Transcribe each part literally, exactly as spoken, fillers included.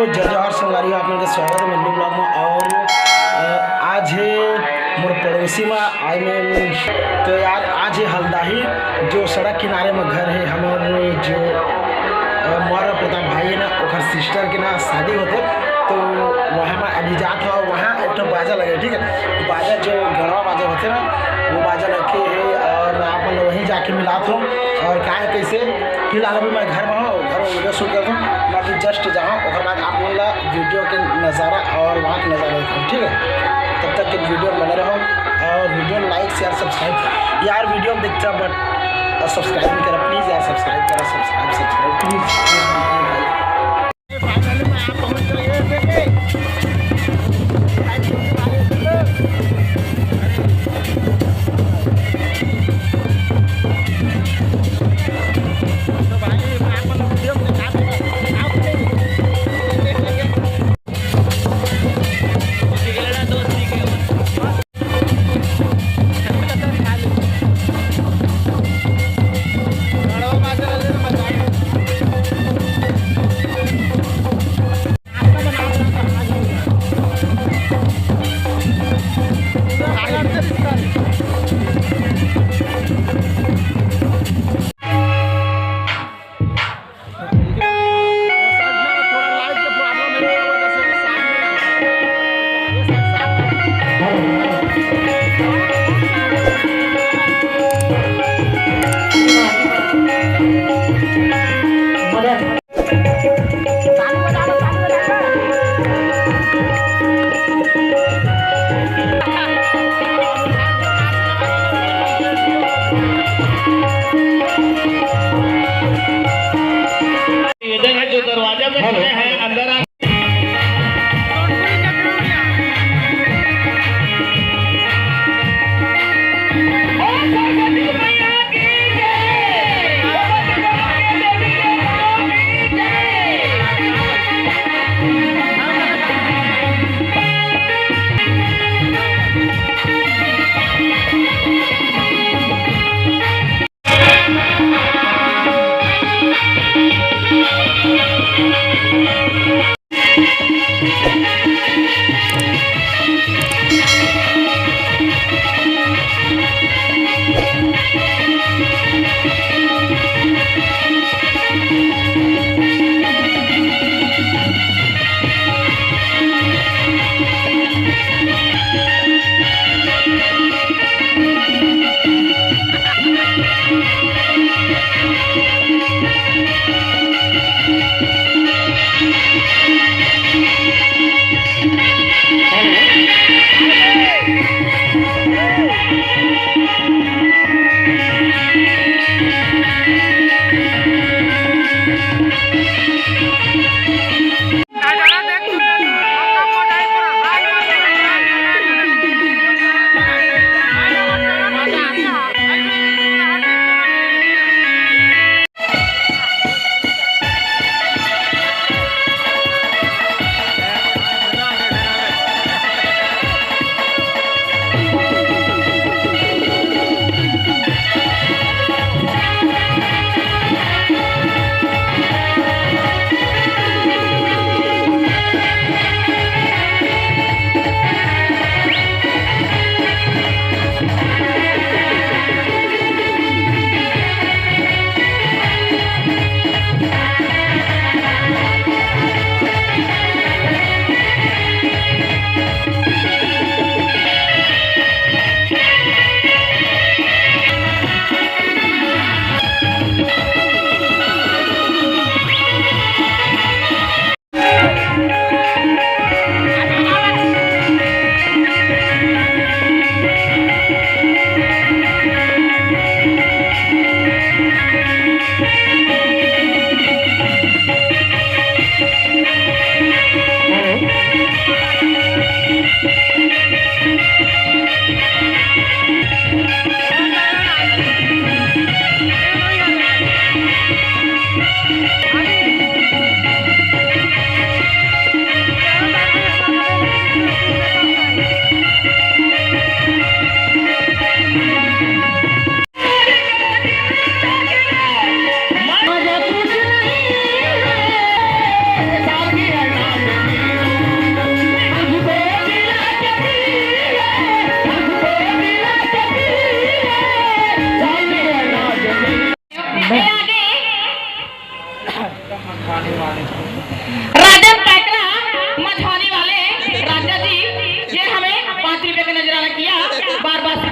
जय जोहार संगवारी हो, आप मन के स्वागत है मेरे vlog में। और, अ, आज है मोर पड़ोसी में, I mean, तो यार, आज है हल्दाही, जो सड़क किनारे में घर है हमर, जो, अ, मोर प्रताप भाई है ना, ओकर sister के ना शादी होथे, तो वहाँ मैं अभी जात हूँ। वहाँ एक ठो बाजा लगे, ठीक है, बाजा जो गड़वा बाजा होथे ना, वो बाजा लगे है। और मैं आप मन ल वहीं जाके मिलात हूँ। और का है, कैसे, फिलहाल अभी मैं घर में हूँ, घर में video shoot करता हूँ, बाकी just जाऊँ, ओकर बाद आप मन ला video के नज़ारा और वहाँ के नज़ारा दिखाऊँ, ठीक है। तब तक के video में बने रहो और video like, share, subscribe, यार, video देखता but subscribe नहीं करा, please यार, subscribe करा, subscribe, subscribe, please, please, please, भाई। ये जो दरवाजा पे खड़े हैं, अंदर आ।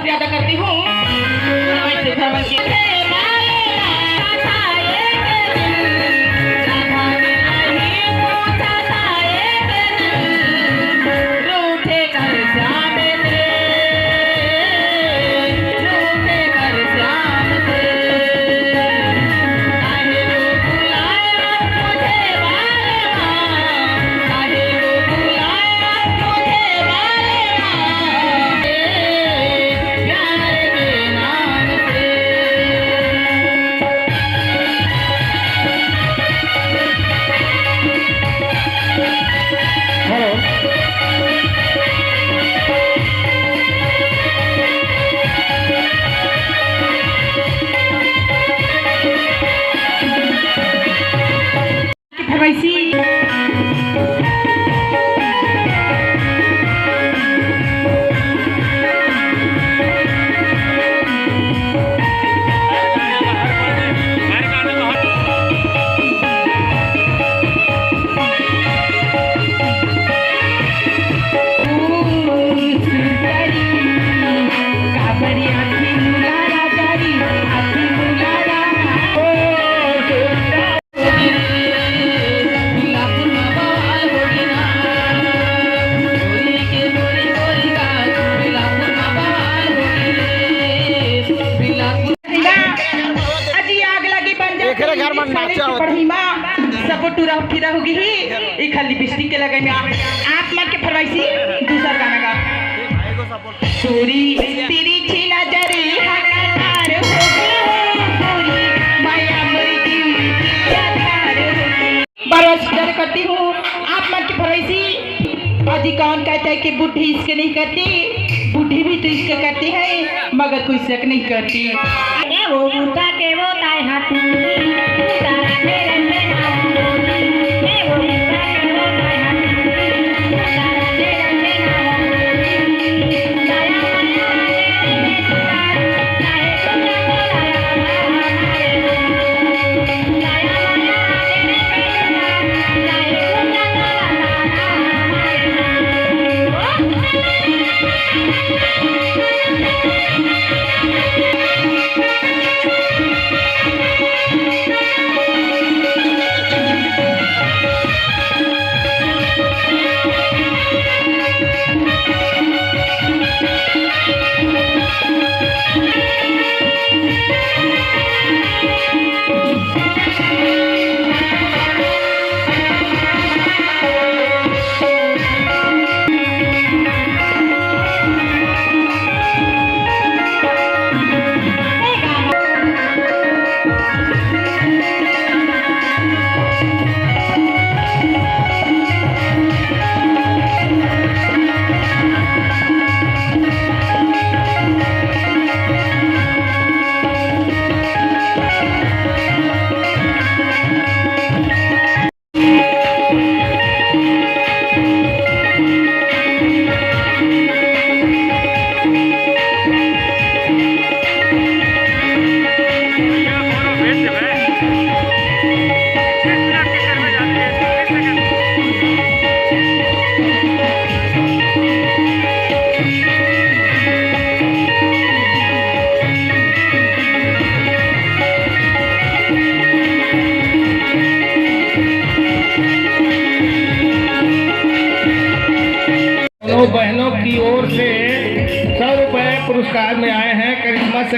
ज्यादा करती हूँ। फरमाइशी। अजी आग लगे बन जाथे, एकरे घर म नाचा होथे। पढ़ई म सबो टूरा फिरा हो गिही, एक लिपस्टिक के लगई म। आप मन के फरमाइशी दूसर गाना गा। तोरी तिरछी नजर हा कटार हो गे हो, तोरी माया मोरी दिल के आधार हो गे। बार बार स्वीकार करती हूँ, आप मन के फरमाइशी। अजी कौन कहता है कि बूढ़ी इश्क नहीं करती, बूढ़ी भी तो इश्क करती है, मगर कोई शक नहीं करती। ए वो मुर्गा के वो ताय हाथी, तारा के रंगे ना। ए वो मुर्गा के वो ताय हाथी, तारा के रंगे ना। दोनों बहनों की ओर से सौ रुपए पुरस्कार में आए हैं करिश्मा से।